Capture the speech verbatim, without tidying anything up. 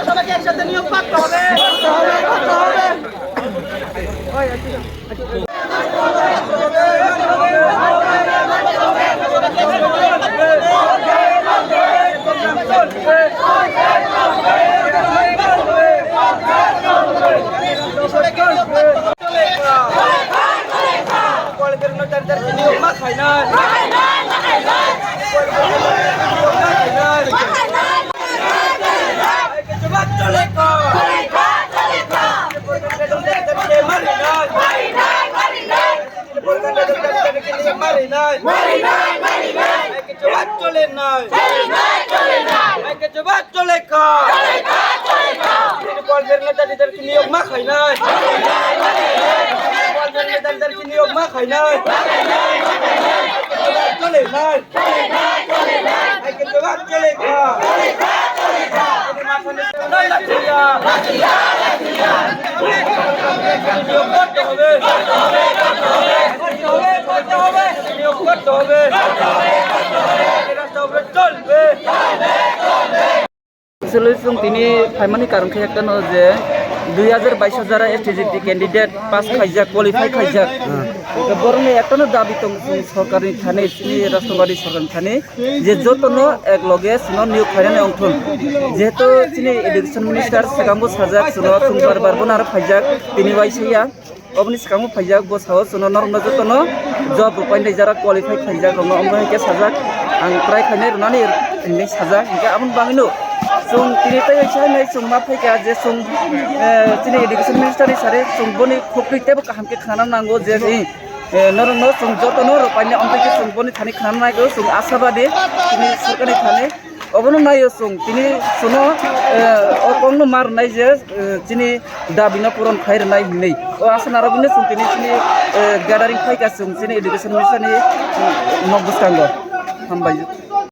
সবাইকে একসাথে নিয়োগ পাত্র হবে। Chole nai. Chole nai, chole nai. Hai ke jawab chole kha. Chole kha, chole kha. Bini bol berna dadi dar kini yok ma khai nai. Bini bol berna dadi dar kini yok ma khai nai. Chole nai. Hai ke jawab chole kha. Bini ma khai nai. Nai la chiya. Yok korte hobe. Korte hobe, korte hobe. Yok korte hobe. Korte hobe, korte hobe. Actually, chwng tini phaimani karon khe ektano je dui hajar bais hajar S T G T candidate pass khaijak, qualify khaijak. Borokni ektano dabi tong chwng sorkarni thani, chini rashtrobadi sorkarni thani je jotono ek loge chwngno niyok khainani ongthun. Jehetu chini education minister swkango sajak chwngno chwng bar bar bono aro phaijak tini waisaya. Oboni swkango phaijak, bo sao chwngno norokno jotono job rwpai nai jara qualify khaijak rokno, omo hai khe sajak, ang try khainai rwnani hinwi sajak. Hinkhe aboni bagwino chwng tini tei waisa hinwi chwng ma phaikha je chwng, eh, chini education minister ni sari chwng boni khukri teibo kaham khe khna nango je, eh, norokno chwng jotono rwpainai, omo hai khe chwng boni thani khna naigo, chwng ashabadi chini sorkarni thani. Obono naio chwng tini chwngno, eh, o kokno ma rwnai je, eh, chini dabino puron khai rwnai hinwi. O asa narwgwino chwng tini chini, eh, gathering khaikha chwng chini education minister ni, mm, nok bwskango. Hambai.